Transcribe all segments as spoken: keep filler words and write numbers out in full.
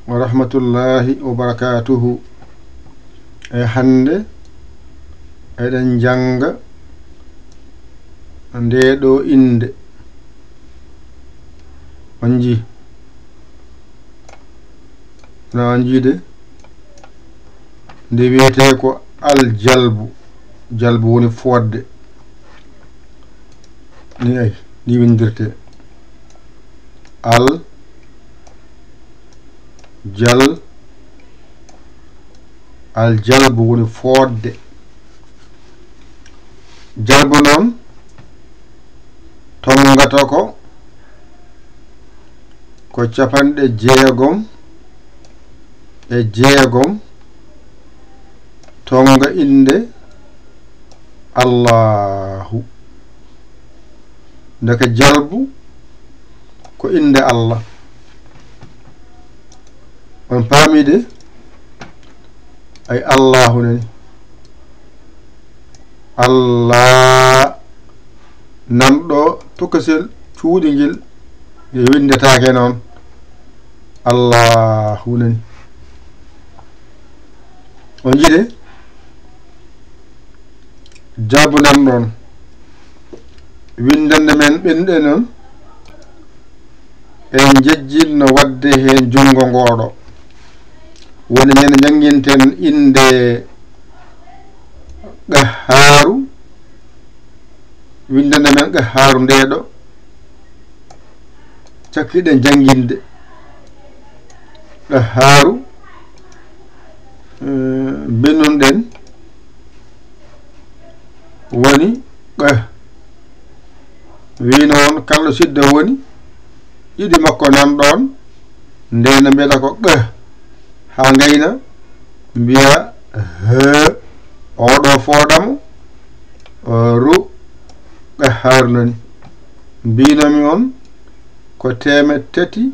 Wa rahmatullahi wa barakatuhu. E hannde eɗen njannga ndee ɗoo innde. On njii? Na on njii de? Nde wiyetee ko aljalbu. Jalbu woni fodde. Ni ay, ni windirtee. Al jal, al jalbu woni fodde. Jalbu noon, tonngata ko, ko capanɗe jeegom e jeegom, tonnga innde Allaahu. Ndeke jalbu ko innde Allah. On paami de? Ay, Allaahu nani. Allah, nan ɗo tokosel cuuɗi ngel, nge winndetaake noon. Allaahu nani. On njii de? Jalbu nan ɗoon. Winndannde men ɓennuɗe noon, en njejjitno waɗde heen junngo ngooɗo. Woni men njannginten innde Qahhaaru, winndannde men Qahhaaru ndee ɗo, cakkiɗen jannginde Qahhaaru, eh, mbennunɗen woni Qah. Wii noon, kala ɗo sidda woni, ɗiɗi makko nan ɗoon, ndeen no mbiyata ko Qah, haa ngayna, mbiya H, oo ɗo fooɗa mo, ru, Qahhaaru nani. Mbiinoomi on ko teemeɗɗe tati,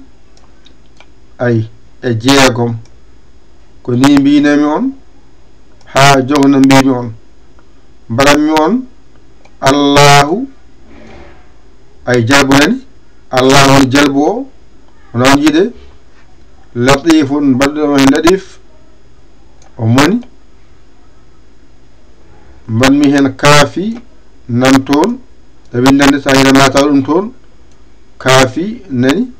ay, e jeegom. Ko nii mbiinoomi on, haa jooni no mbiimi on. Mbaɗanmi on Allaahu, ay, jalbu nani. Allaahu woni jalbu o, wona on njii de? Latiifun, mbaɗɗo on heen Latiif, o moni. Mbaɗmi heen kaafi nan toon, e winndannde so a yiɗi naata ɗum toon, kaafi nani.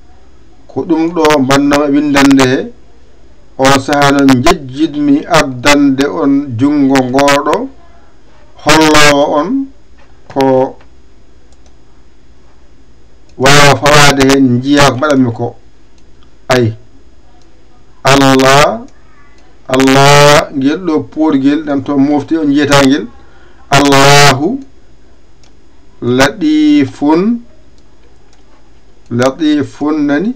Ko ɗum ɗo mbaɗnoo e winndannde he. On sahaa noon njejjitmi addande on junngo ngooɗo, holloowo on ko waawa fawaade heen, njiyaa ko mbaɗanmi ko. Ay, Allah, Allah, ngel ɗo poorgel, nan toon mofti, on njiyataa ngel. Allaahu, Latiifun, Latiifun nani,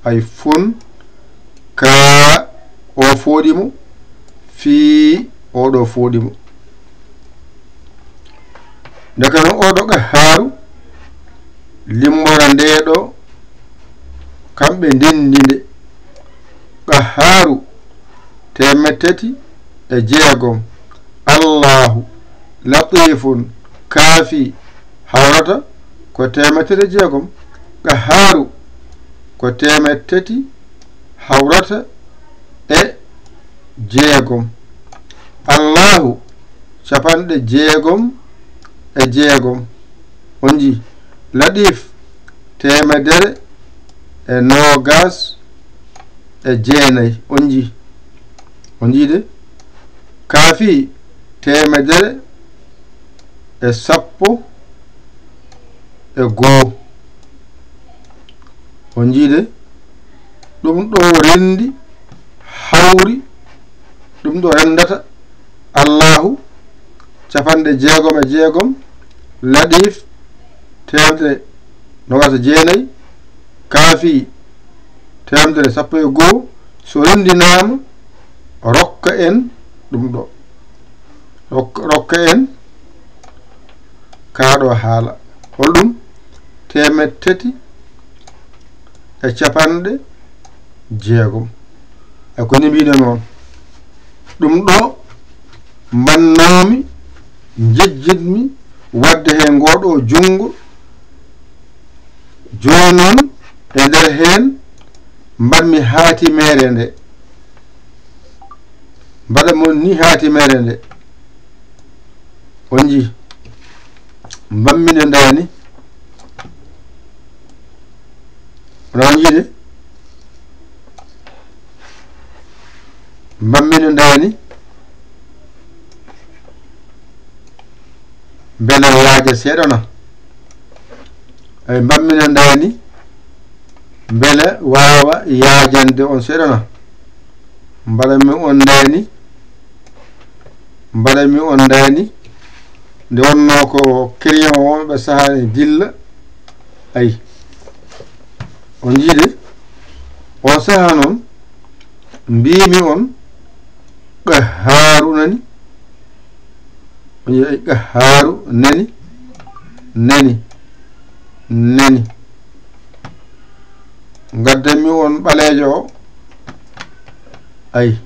ay, fun, ka o fooɗi mo, fii o ɗo fooɗi mo. Ndeke noon, oo ɗo Qahhaaru, limmora ndee ɗo, kamɓe ndenndi nde. Qahhaaru, teemeɗɗe tati e jeegom. Allaahu, Latiifun, kaafi, hawrata ko teemeɗɗe tati e jeegom. Qahhaaru ko teemeɗɗe tati hawrata e jeegom. Allaahu, capanɗe jeegom e jeegom. On njii? Latiif, teemedere e noogaas e jeenayi. On njii? On njii de? Kaafi, teemedere e sappo e goo. On njii de? Ɗum ɗo renndi, hawri, ɗum ɗo renndata Allaahu, capanɗe jeegom e jeegom, Latiif, teemedere noogaas e jeenayi, kaafi, teemedere sappo e goo, so renndinaama, rokka en ɗum ɗo. Rok-, rokka en kaa ɗo haala. Holɗum? Teemeɗɗe tati e capanɗe jeegom. E ko ni mbiɗen on. Ɗum ɗo mbannoomi, njejjitmi waɗde he ngoo ɗo junngo. Jooni noon, e nder heen, Mbaɗ-mi haatimere nde. Mbaɗa mon ni haatimere nde. On njii. Mbaɗ-mi no ndaani. Wona on njii de. Mbaɗ-mi no ndaani. Mbele yaaja seeɗa na. Eyi, mbaɗ-mi no ndaani. Mbele waawa yaajande on seeɗa na. Mbaɗa-mi on ndaani. Mbaɗa-mi on ndaani. Nde wonnoo ko crayon o ɓe sahaani dilla. Ayi. On njii de. On saha noon, mbiimi on, Qahhaaru nani. On njii, ayi, Qahhaaru nani. Nani. Nani. Ngaddanmi on ɓaleejo o. Ayi.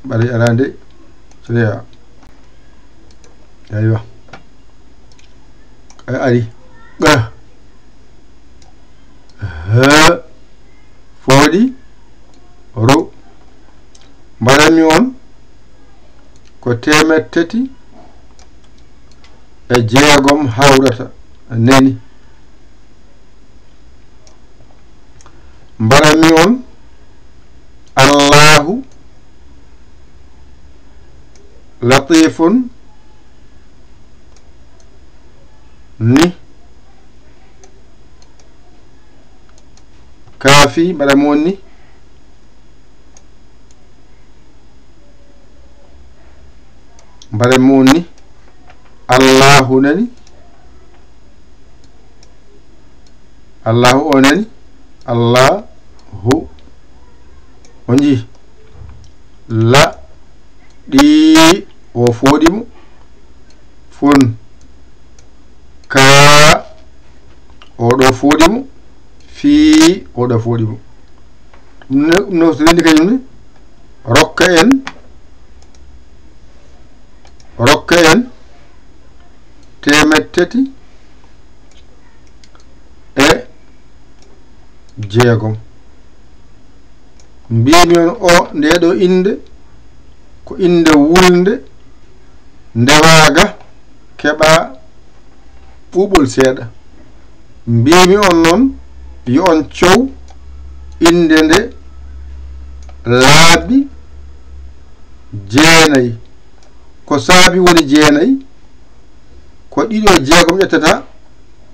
Ɓaleejo ara nde. Seeɗa. Aywa. A ari. Ɓa. Ha. Fooɗi. Ro. Mbaɗanmi on ko teemeɗɗe tati e jeegom hawrata nani. Mbaɗanmi on Allaahu latifun ni. Kaafi, mbaɗanmi on ni. Mbaɗanmi on ni. Allaahu nani. Allaahu o nani. Allaahu. On njii. La. Ɗi. O fooɗi mo. Fun. Ka. O ɗo fooɗi mo. Fii. O ɗo fooɗi mo. Ɗum no, ɗum no so renndi kañum ne. Rokka en. Rokka en. Teemeɗɗe tati e jeegom. Mbiimi on o, ndee ɗo innde, ko innde wulnde, ndewaaga, keɓa ɓuuɓol seeɗa. Mbiimi on noon, yo on cow innde nde laabi jeenayi. Ko saabi woni jeenayi? Ko ɗiɗo e jeegom ƴettata,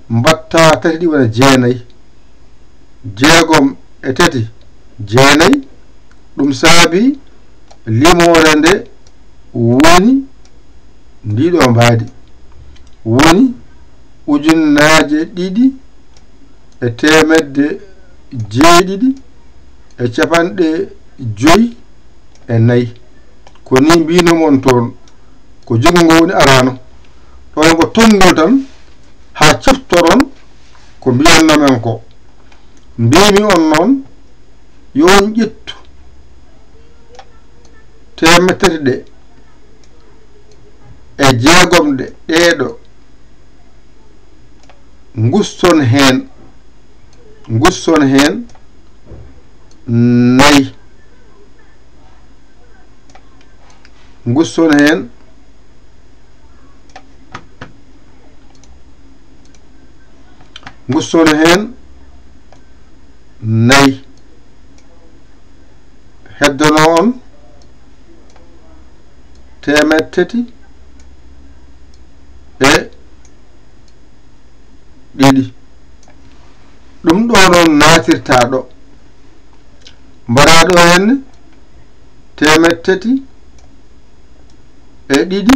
mbaɗta tati ɗi wona jeenayi. Jeegom e tati, jeenayi. Ɗum saabi limoore nde woni ndiɗo mbaadi. Woni ujunnaaje ɗiɗi e teemedde jeeɗiɗi e capanɗe joyi e nayi. Ko ni mbiino mon toon, ko junngo ngo woni araano. Ɗo ngo tonngol tan, haa ciftoron ko mbiyanno men ko. Mbiimi on noon, yo on ƴettu teemedde tati ɗe e jeegom ɗe, ɗee ɗo, nguston heen, nguston heen nayi, nguston heen, nguston heen nayi. Heddono on teemedde tati e ɗiɗi. Ɗum ɗo noon naatirta ɗo. Mbaɗa ɗo henne teemedde tati e ɗiɗi,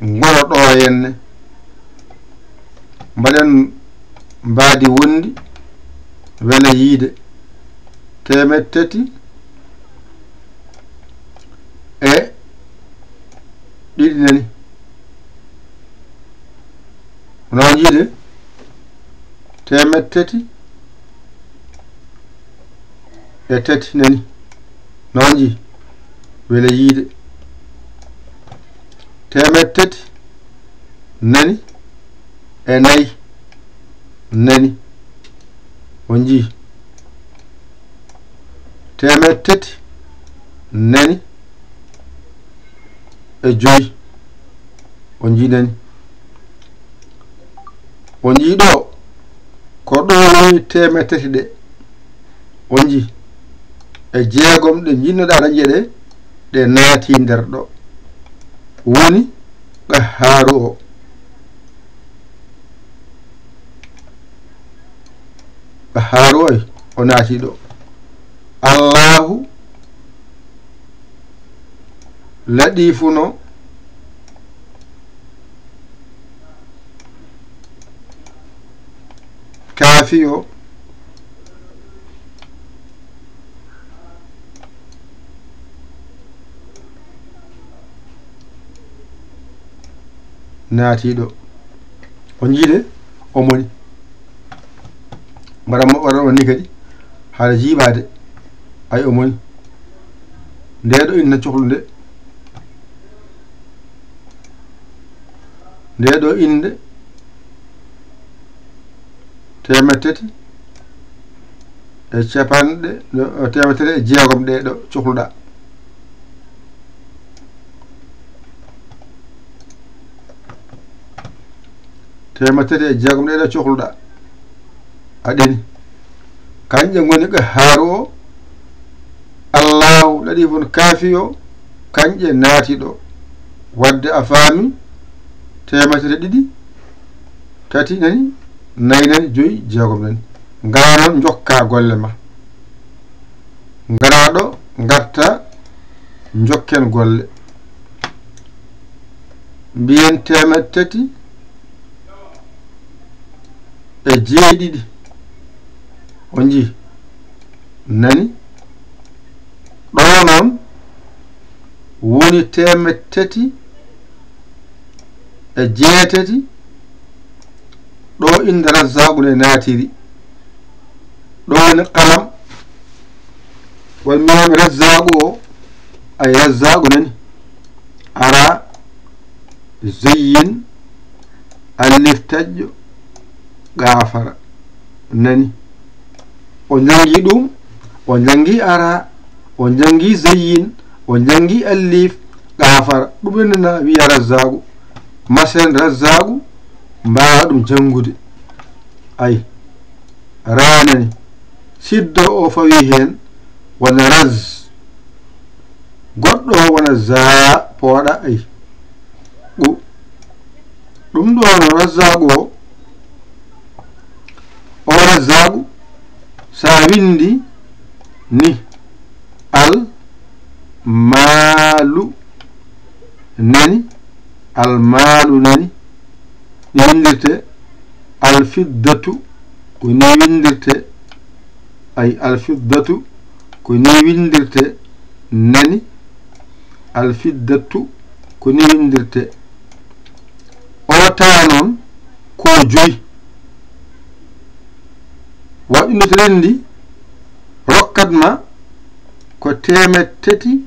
ngoro ɗo henne. Mbaɗen mbaadi wondi, wela yiide. Teemedde tati e ɗiɗi nani. Wona on njii de? Teemedde tati e tati nani. Wona on njii? Wela yiide. Teemedde tati nani e nayi nani. On njii? Teemeɗɗe tati nani e joyi. On njii nani? On njii ɗo? Ko ɗo woni teemeɗɗe tati ɗe. On njii? E jeegom ɗe njiɗnoɗaa dañde ɗe, ɗe naati nder ɗo. Woni Qahhaaru o. Qahhaaru o, o naati ɗo. Allaahu Laɗiifu no. Kaafi o. Naati ɗo. On njii de? O moni. Mbaɗa mo, waɗa on ni kadi. Haala jiiɓaade. Ay, o moni. Nde ɗo inna cohlu nde. Nde ɗo innde. Teemeɗɗe tati e capanɗe, no, teemeɗɗe tati e jeegom ɗe ɗo cohluɗaa. Teemeɗɗe tati e jeegom ɗe ɗo cohluɗaa. A ɗeni. Kañƴe ngoni Qahhaaru o, Allaahu Laɗiifun Kaafi o, kañƴe naati ɗo. Wadde a faami, teemeɗɗe tati ɗiɗi, tati nani, nayi nani, joyi, jeegom nani. Ngaraa noon njokkaa golle ma. Ngaraa ɗo, ngartaa, njokken golle. Mbiyen teemeɗɗe tati e jeeɗiɗi. On njii? Nani? Ɗo noon woni teemeɗɗe tati e jeetati. Ɗo innde Razzaaqu nde naatiri. Ɗo woni qalam. Won mi wiyami Razzaaqu o, ay Razzaaqu nani. Araa, zeyyin, alif taƴƴo, gaafara. Nani? O janngi ɗum, o janngi araa, o janngi zeyyin, o janngi alif, gaafara. Ɗum ene na wiya Razzaaqu. Masen Razzaaqu mbaawa ɗum janngude. Ay, raa nani. Siddo o fawi heen wona raz. Goɗɗo o wona zaa, pooɗa, ay. Ɓu. Ɗum ɗo no Razzaaqu o. O Razzaaqu, so a winndi ni, al maalu nani, al maalu nani, ni winndirte al fiddatu, ko ni winndirte, ay, al fiddatu, ko ni winndirte, nani, al fiddatu, ko ni winndirte. O taa noon, ko joyi. Waɗɗunde to renndi, rokkat ma ko teemeɗɗe tati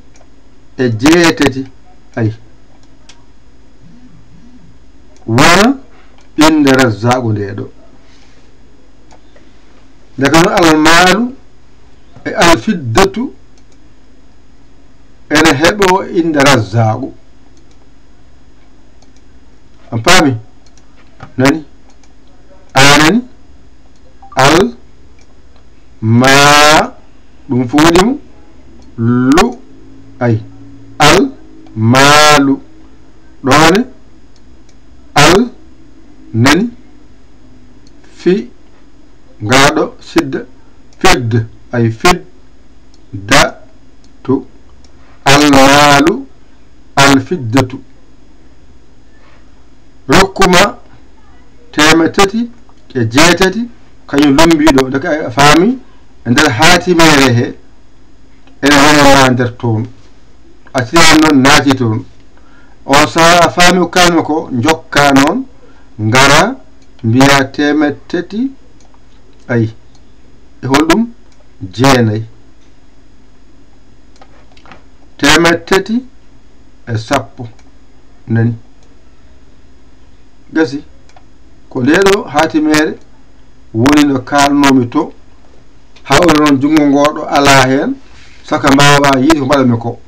e jeetati. Ay. Wona innde Razzaaqu nde ɗo. Nde kano almaalu e alfiddatu ene heɓoo innde Razzaaqu. On paami? Nani? A nani? Al, maa, ɗum fof waɗi mo, lu, ay, al, maalu. Ɗoone, al, nani? Fi, ngaaɗo, sidda, fid, ay, fid, da, tu. Al, maalu, al, fiddatu. Rokkuma teemeɗɗe tati e jeetati, kañum lummbiiɗo, nde ka a faami, e nder haatimeere he, ene wonana nder toon. A tinaani noon naati toon. On sahaa a faami ko kalmi ko, njokka noon, ngara, mbiya teemeɗɗe tati, ay, e holɗum? Jeenay. Teemeɗɗe tati e sappo. Nani? Gasi. Ko ndee ɗoo haatimeere woni no kaalnoomi to, hawre noon junngo ngoo ɗo alaa heen, saka mbaawa yiide ko mbaɗanmi ko.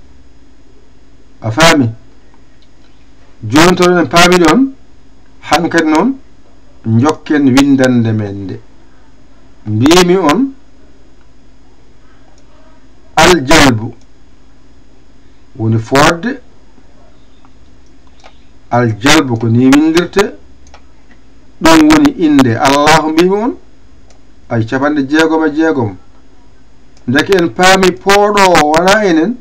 A faami? Jooni to en paami ɗoon, hankadi noon njokken winndannde men nde. Mbiimi on aljalbu woni fooɗde, aljalbu ko ni winndirte, ɗum woni innde Allaahu mbiimi on, ay capanɗe jeegom e jeegom. Ndeke en paami pooɗo o wonaa enen,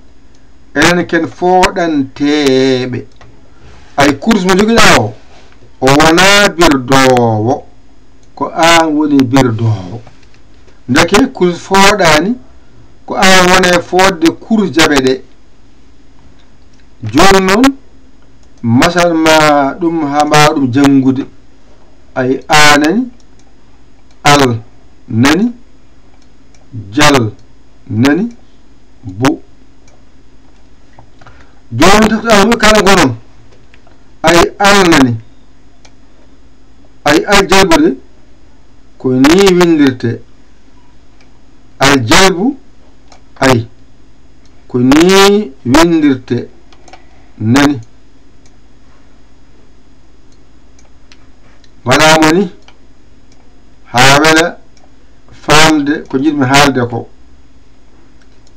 enen ken fooɗanteeɓe. Ay kurus mo jogiɗaa o, o wonaa birdoowo, ko aan woni birdoowo. Ndeke kurus fooɗaani, ko aan woni e fooɗde kurus jaɓe ɗe. Jooni noon, masal ma ɗum haa mbaawa ɗum janngude. Ay a nani, al nani, jal nani, bu. Jooni noon, tafta almuɓe kala ko noon. Ay al nani. Ay aljalbu de, ko ni winndirte. Aljalbu, ay, ko ni winndirte. Nani? Mbaɗaa mo ni, haa wela faamde ko njiɗmi haalde ko.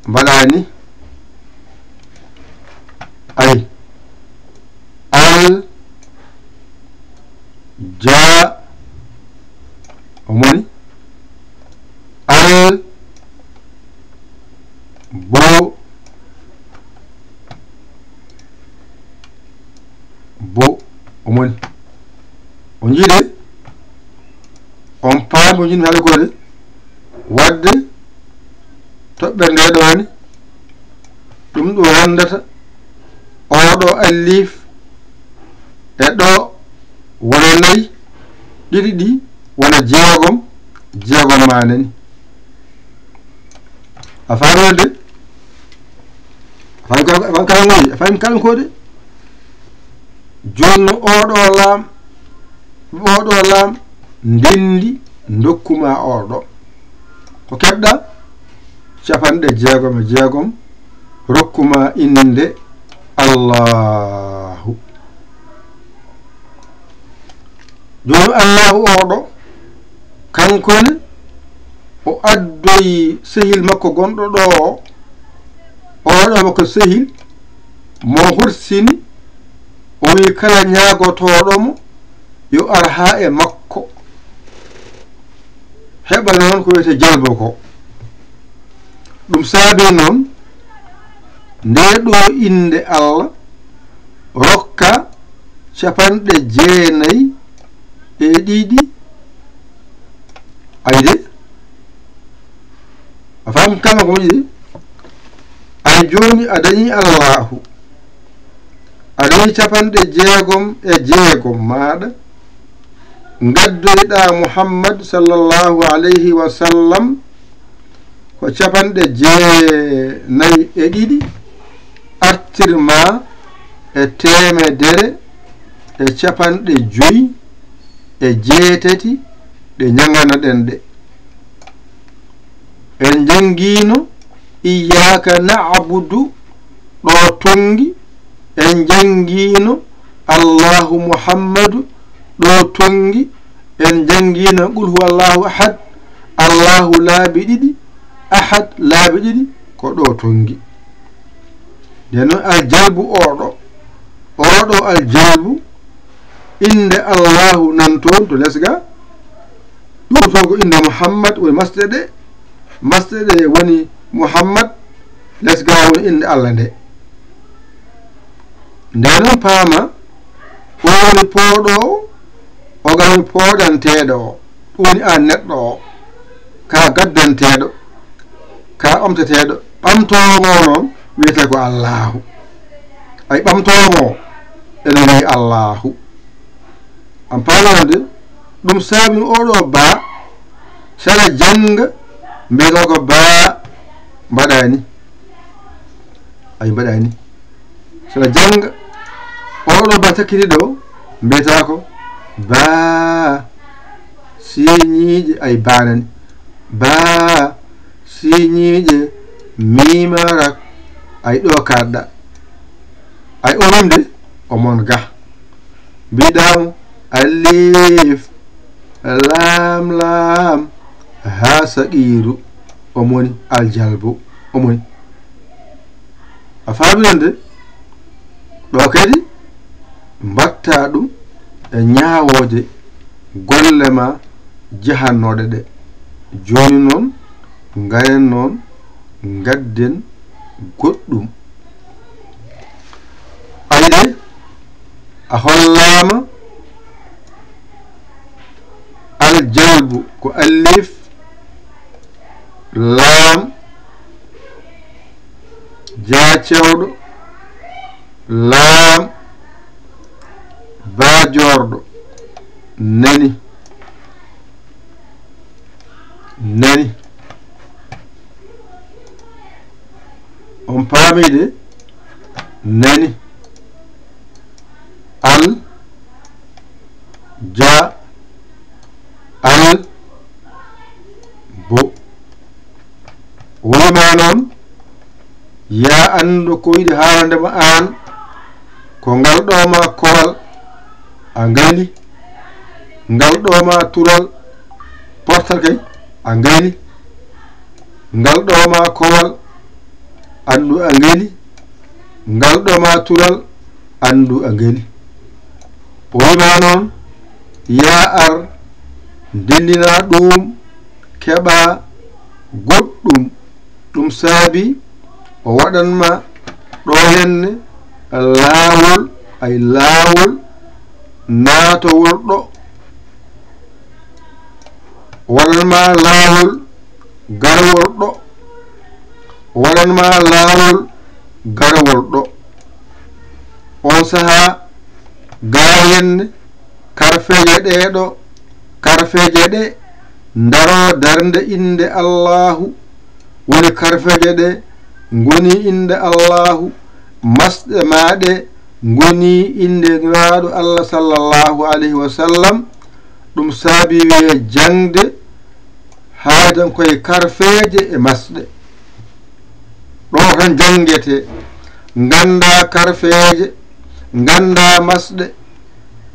Mbaɗaa ni, ay, al, ja, o moni, al, bo, bo, o moni. O njiɗi, on paami ko njiɗmi haalde ko de. Waɗde toɓɓere nde ɗoo ni, ɗum ɗo renndata oo ɗo alif e ɗo wona nayi, ɗiɗi ɗi wona jeegom, jeegom ma nani. A faami wonde? A faami kala, a faami kala ngoji? A faami kala ko de? Jooni no oo ɗo laam, oo ɗo laam ndenndi ndokkuma oo ɗo. Ko keɓɗa? Capanɗe jeegom e jeegom, rokkuma innde Allaahu. Jooni Allaahu oo ɗo, kanko ne, o addoyi sehil makko gonɗo ɗo o, oo ɗo makko sehil, mo horsini, o wi kala ñaagotooɗo mo, yo ar haa e makko. Heɓa noon ko wiyetee jalbo ko. Ɗum saabii noon, ndee ɗoo innde Alla rokka capanɗe jeenayi e ɗiɗi. Ay de, a faami kala ko woni de? Ay jooni a dañii Allaahu, a dañii capanɗe jeegom e jeegom maaɗa, ngaddoyɗaa Muhammad sallallahu alayhi wa sallam ko capanɗe jeenayi e ɗiɗi, artir ma e teemedere e capanɗe joyi e jeetati ɗe ñaŋanaɗen ɗe. En njanngiino Iyyaaka na'budu ɗo tonngi, en njanngiino Allaahu Muhammadu ɗo tonngi, en njanngiino Qul huwallaahu ahad, Allaahu laabi ɗiɗi, ahad laabi ɗiɗi, ko ɗo tonngi. Nden noon aljalbu oo ɗo, oo ɗo aljalbu, innde Allaahu nan toon to les ga, ɗum toon ko innde Muhammad woni masɗe ɗe, masɗe ɗe woni Muhammad, les ga woni innde Alla nde. Nde noon paama, o woni pooɗoowo, o ga woni pooɗanteeɗo o, ɗum woni aan neɗɗo o, ka gaddanteeɗo, ka ɓamteteeɗo, ɓamtoowo mo noon wiyetee ko Allaahu. Ay ɓamtoowo mo, ene wiyi Allaahu. An paami wonde ɗum saabi oo ɗo baa, sara jannga, mbiyetee ko baa mbaɗaani. Ay mbaɗaani. Sara jannga, oo ɗo baa takkitiiɗo, mbiyetee ko baa siiñiiɗe, ay baanani. Baa siiñiiɗe Miima rak, ay ɗo kaɗɗa. Ay o mimde, o mon ga. Mbiɗamo alif, lam, lam, ha saqiiru, o moni aljalbu, o moni. A faami non de? Ɗo kadi, mbatta ɗum e ñaawooje golle ma jahannooɗe ɗe. Jooni noon, ngaren noon, ngadden goɗɗum. Ay de, a hollaama aljalbu ko alif, laam, jaa cewɗo, laam, baa joorɗo, nani, nani. On paami de? Nani. Al, ja, al, bo. Woni ma noon, yaa anndu ko yiɗi haalande ma aan, ko ngal ɗo ma kowal, a ngayli. Ngal ɗo ma tural, portal kay, a ngayli. Ngal ɗo ma kowal, anndu a ngeli. Ngal ɗo ma tural, anndu a ngeli. O wima noon, yaa ar, ndendina ɗum, keɓa goɗɗum. Ɗum saabi o waɗan ma ɗo henne laawol, ay laawol naatowol ɗo. O waɗan ma laawol garwol ɗo. O waɗan ma laawol garwol ɗo. On sahaa, gaa henne, karfeeje ɗee ɗo, karfeeje ɗe ndaro darnde innde Allaahu, woni karfeeje ɗe ngoni innde Allaahu, masɗe ma ɗe ngoni innde Nulaaɗo Allah, sallallahu alayhi wa sallam. Ɗum saabi wiye jaŋde, haaydan koye karfeeje e masɗe. Ɗo tan janngetee, nganndaa karfeeje, nganndaa masɗe,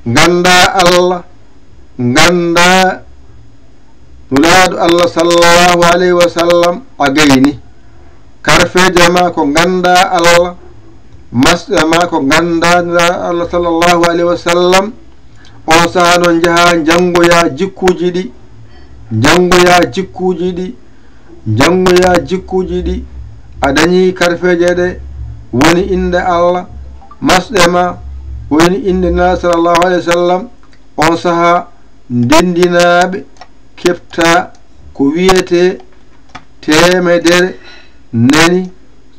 nganndaa Allah, nganndaa Nulaaɗo Allah, sallallahu alayhi wa sallam, a gayni. Karfeeje ma ko nganndaa Allah, masɗe ma ko nganndaa Nulaaɗo Allah, sallallahu alayhi wa sallam. On sahaa noon njahaa njanngoyaa jikkuuji ɗi, njanngoyaa jikkuuji ɗi, njanngoyaa jikkuuji ɗi. A dañii karfeeje ɗe woni innde Allah, masɗe ma woni innde Nulaaɗo, sallallahu alayhi wa sallam. On sahaa ndenndinaaɓe keɓta ko wiyetee teemedere nani,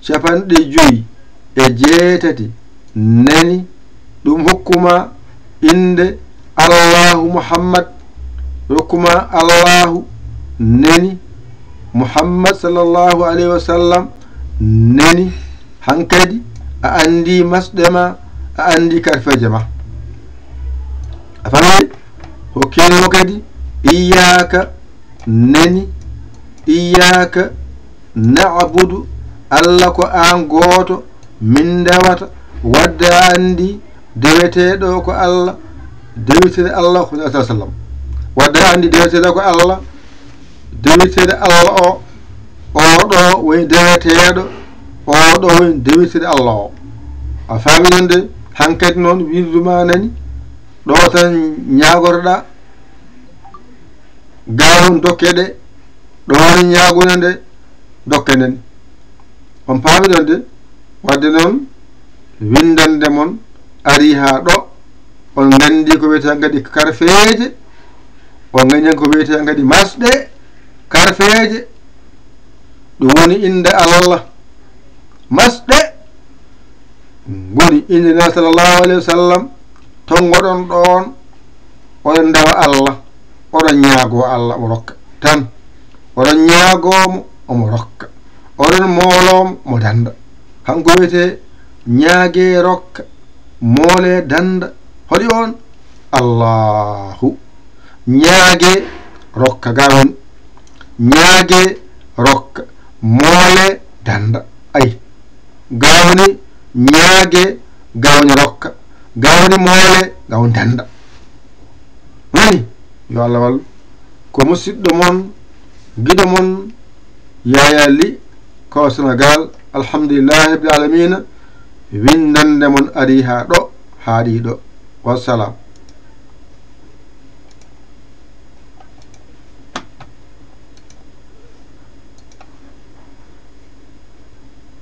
capanɗe joyi e jeetati nani, ɗum hokkuma innde Allaahu Muhammad, hokkuma Allaahu nani, Muhammad, sallallahu alayhi wa sallam, nani. Hankadi a anndi masɗe ma, a anndi karfeeje ma. A faami? Hokkino kadi, iyyaka nani, iyyaka na'budu, Allah ko aan gooto min ndewata, wadde a anndi deweteeɗo ko Allah, deweteeɗo Allah ko Nulaaɗo, sallam. Wadde a anndi deweteeɗo ko Allah, deweteeɗo Allah o, oo ɗo woni deweteeɗo, oo ɗo woni deweteeɗo Allah o. A faami non de, hankadi noon wirdu ma nani, ɗo tan ñaagotoɗaa, gaa noon dokke ɗe, ɗo woni ñaagune nde dokke nden. On paami ɗon de? Wadde noon, winndannde mon arii haa ɗo, on nganndi ko wiyetee kadi karfeeje, on nganndi ko wiyetee kadi masɗe, karfeeje, ɗum woni innde Allah. Masɗe ngoni innde Nulaaɗo, sallallahu alayhi wa sallam, tonngoɗon ɗoon, oɗon ndewa Allah, oɗon ñaagoo Allah, omo rokka tan. Oɗon ñaagoo mo, omo rokka. Oɗon mooloo mo, omo dannda. Kanko wiyetee ñaagee rokka, moolee dannda. Hoɗi on? Allaahu. Ñaagee rokka, gaa woni. Ñaagee rokka, moolee dannda. Ay, gawni ñaage, gawni rokka, gawni moole, gaw dannda. Nani? Yo Allah wallu. Ko musiɗɗo mon, giɗo mon, Yaya Ly, ko Senegal. Alhamdulillahi rabbil alamina. Winndannde mon ari haa ɗo, haaɗi ɗo. Wassalam.